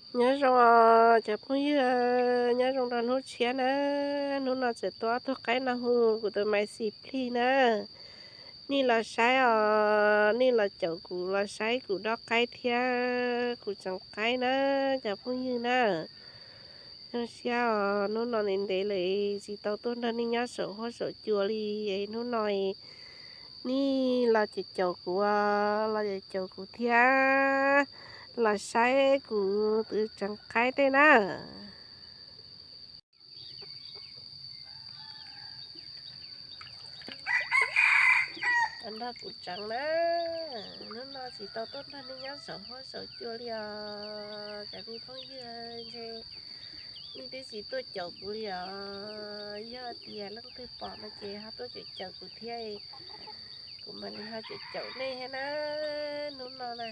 Nyob zoo cov phooj ywg, nyob zoo rau hnub tshiab na. Hnub no tseem tuaj ob tug qaib no hu kuv tus maiv xis plig na. Nej los saib os, nej los caum kuv los saib kuv dob qaib thiab kuv tseev qaib na, cov phooj ywg na. Zoo siab os, hnub no ntev ntev lawm tsis tau tuaj nrog nej nyob saum huab saum cua li. Hnub no nej los caum caum kuv, los caum caum kuv thiab los saib kuv tus tseev qaib tej na. Nrog kuv tseev na. Hnub no tsis tau tuaj nrog nej nyob saum huab saum cua li os cov me phooj ywg, ntshe nej twb tsis tuaj caum kuv li os. Yog tias leej twg pom no ces ho tuaj caum caum kuv thiab, kuv mam li ho caum caum nej thiab na. Hnub no na,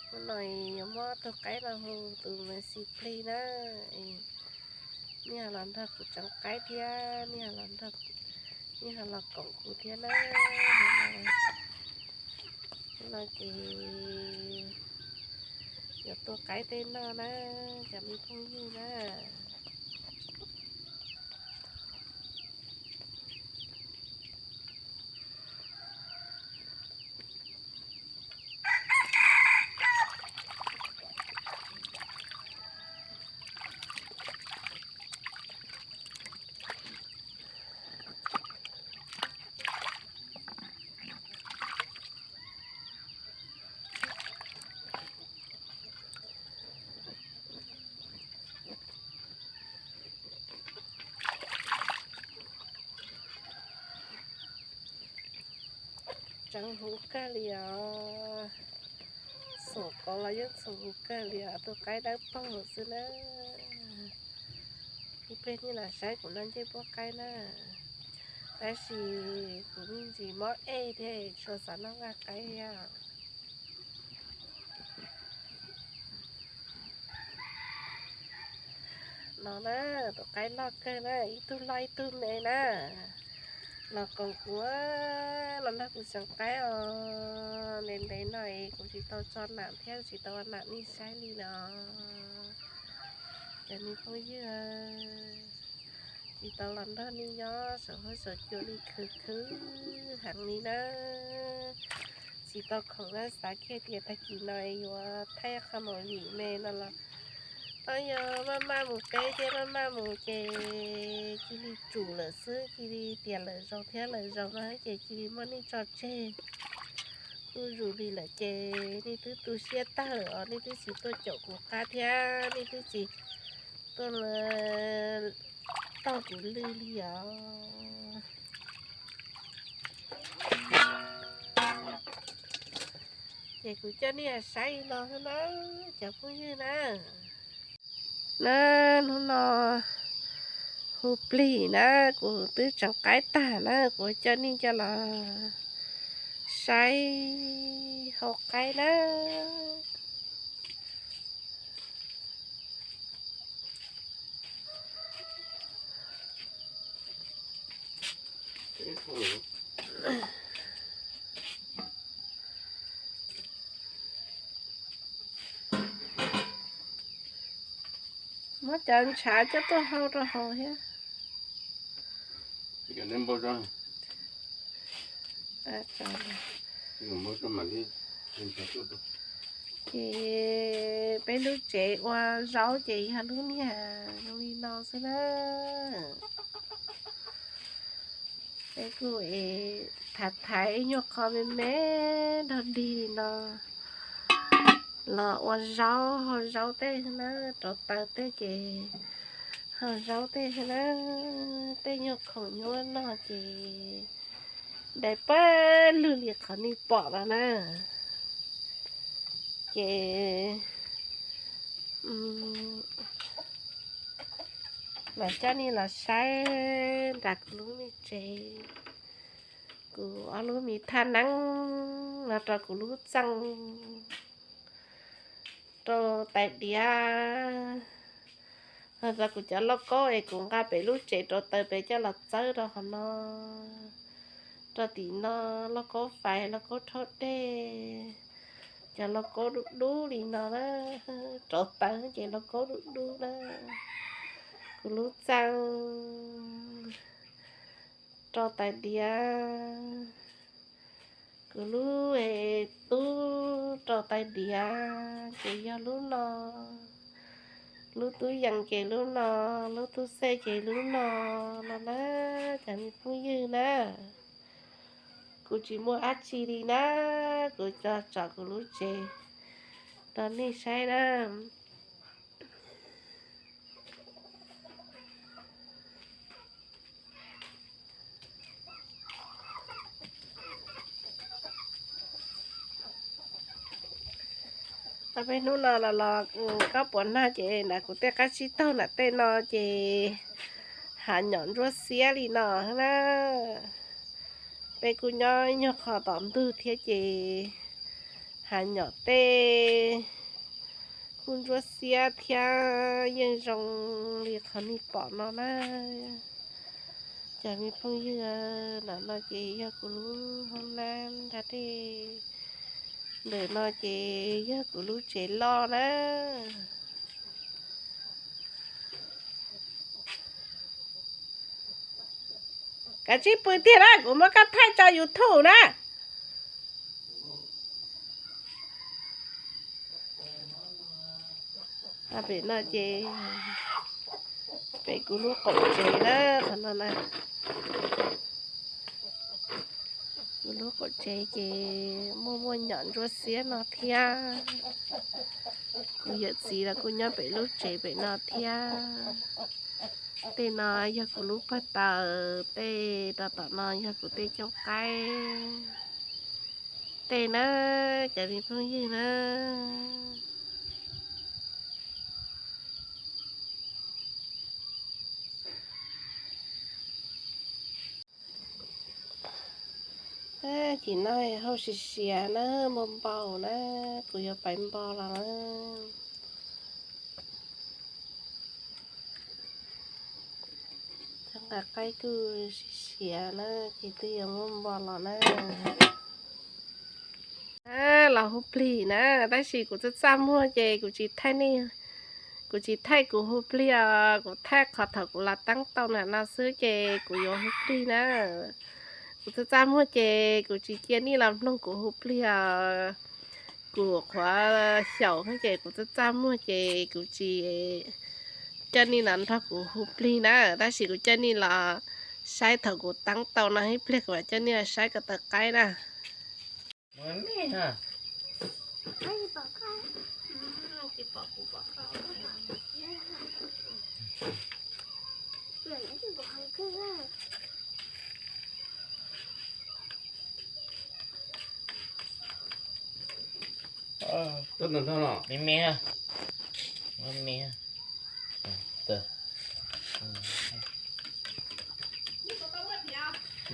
hnub no yuav muab tug qaib no hu tus maiv xis plig na. Nej ho los nrog kuv tseev qaib thiab, nej ho los nrog, nej ho los koom kuv thiab na. Hnub no ces yuav tua qaib tej noj na, cov me phooj ywg na. Tseev huv kawg li os. Xum qau los yeej txhum huv kawg li os, tus qaib dawb paug xwb na. Ib pliag nej los saib kuv noj ncej puab qaib na. Tab sis kuv me ntsis mob ej thiab tsis xav noj nqaij qaib thiab. No na, tus qaib loj kawg na, ib tug loj ib tug me na. Los koom kuv, los nrog kuv tseev qaib os. Ntev ntev no es kuv tsis tau tso nam thiab tsis tau ua nam nej saib li lawm os. Cov me phooj ywg, tsis tau los nrog nej nyob saum huab saum cua li khwv khwv heev li na. Tsis tau khoom na, xav kiag tias tag kis no yuav thaij qhov movie me no los tau yog maj maj mus peb thiab maj maj mus ces cia li tsum lawm xwb, cia li tias lawm zaus thiab lawm zaus no ces cia li muab nej tso tseg. Kuj zus li lawm ces nej twb tu siab tag lawm os, nej twb tsis tuaj caum kuv qab thiab nej twb tsis tuaj taug kuv lw li os. Ces kuv coj nej saib li no xwb na, cov phooj ywg na. Na, hnub no hu plig na, kuv twb tseev qaib tag na, kuv coj nej coj los saib hau qaib na. Muab cov ntshav coj tuaj hau rau hauv thiab. Ces peb lub tsev ua zaub ces yog lub niag zoo li no xwb na. Peb kuj es thaiv thaiv ib nyuag qho me me dog dig li no los ua zaub, hau zaub tej na, rauv taws tej ces hau zaub tej na, tej nyuag khoom nyuaj no ces dai pawg lug li qhov nej pom no na. Ces mam coj nej los saib nram kuv lub me tsev, kuv ob lub me thaj neeb los rau kuv lub txeej rau tais diav, los rau kuv cov lauj kaub es kuv nqa pem lub tsev rauv taws pem coj los txawb rau qhov no, rau tim no lauj kaub fais lauj kaub rhaub dej, Cov lauj kaub dub dub li no na, rauv taws ces lauj kaub dub dub na. Kuv lub txaj rau tais diav, kuv lub tub rau tais diav ces yog lub no, lub tub yees ces lub no, lub tub xej ces lub no, no na, cov me phooj ywg na. Kuv tsis muaj dab tsi li na, kuv tso tsom kuv lub tsev rau nej saib na. Tau peb hnub no los los koj puas nag ces nram kuv tej qab tsib taug nram tej no ces hav nyom ntsuab xiab li no na. Peb kuj nyob nyuag qho tom ntug thiab ces hav nyom tej kuj ntsuab xiab thiab yeej zoo li qhov nej pom no na. Cov me phooj ywg, ntawm no ces yog kuv lub hoob nab nrag dej, ntawm no ces yog kuv lub tsev loj na. Kav tsij pw tiag na, kuv muab koj thaij tso YouTube na. Pem no ces pem kuv lub qaum tsev na, qhov no na. Kuv lub qaum tsev ces muaj muaj nyom ntsuab xiab no thiab. Kuv yawm txiv los kuj nyob pem lub tsev pem no thiab. Tej no yog kuv lub pag taws, tej rau tom no yog kuv tej cooj qaib tej na, cov me phooj ywg na. Cim no hauj siav siav na, npau npau na, kuv yuav pais npo los na. Cov nqaij qaib kuj siav siav na, ces twb yuav muab npo los na. Los hu plig na, tab sis kuv txaj txaj muag ces kuv tsis thaij nej, kuv tsis thaij kuv hu plig os, kuv thaij qhov thaum kuv los teeb tau nram no xwb ces kuv yuav hu plig na. Kuv txaj txaj muag ces kuv tsis cia nej los mloog kuv hu plig os. Kuv qhuav xyaum ces kuv txaj txaj muag ces kuv tsis coj nej los nrog kuv hu plig na, tab sis kuv coj nej los saib thaum kuv teeb tau no ib pliag kuv mam coj nej los saib ko taw qaib na. Me me, me me.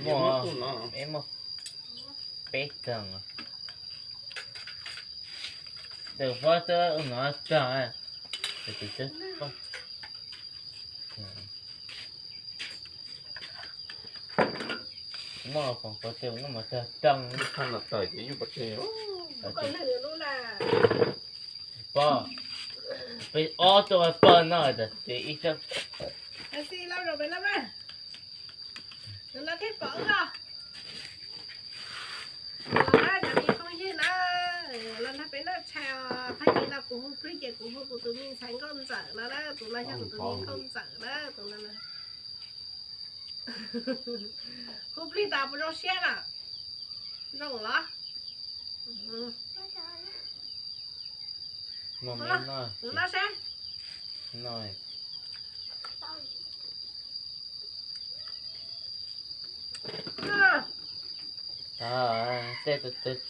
Muaj, muaj peb tawg. Tus pob twb no tag. Muaj pob twb no mas tag tag. Pob, peb ob tug pawg no ces ib tug. Los na cov me phooj ywg na, los nrog peb noj tshais os. Tag kis no kuv hu plig ces kuv hu kuv tus me ntxhais nkauj ntxawm no na, tus no yog kuv tus me nkauj ntxawm na, tus no na. Hu plig tas puas zoo siab na? Zoo los? Tus no saib. Tej tus tus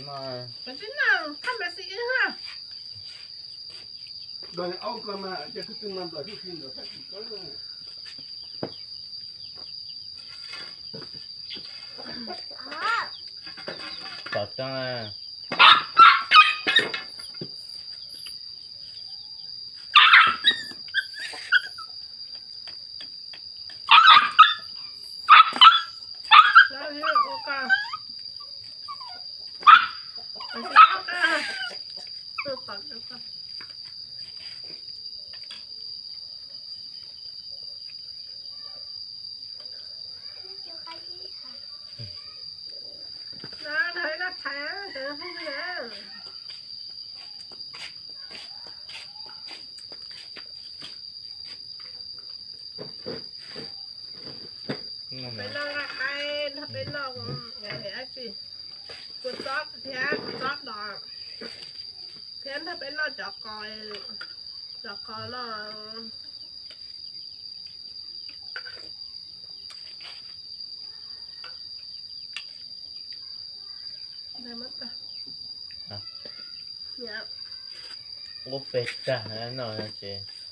no, thaj mas xi ib ha. Tom tso. Peb noj nqaij qaib, nrog peb noj dab tsi, kua txob thiab kua txob dos, thiab nrog peb noj cov qos, cov qos no. Ua pes tsawg no ces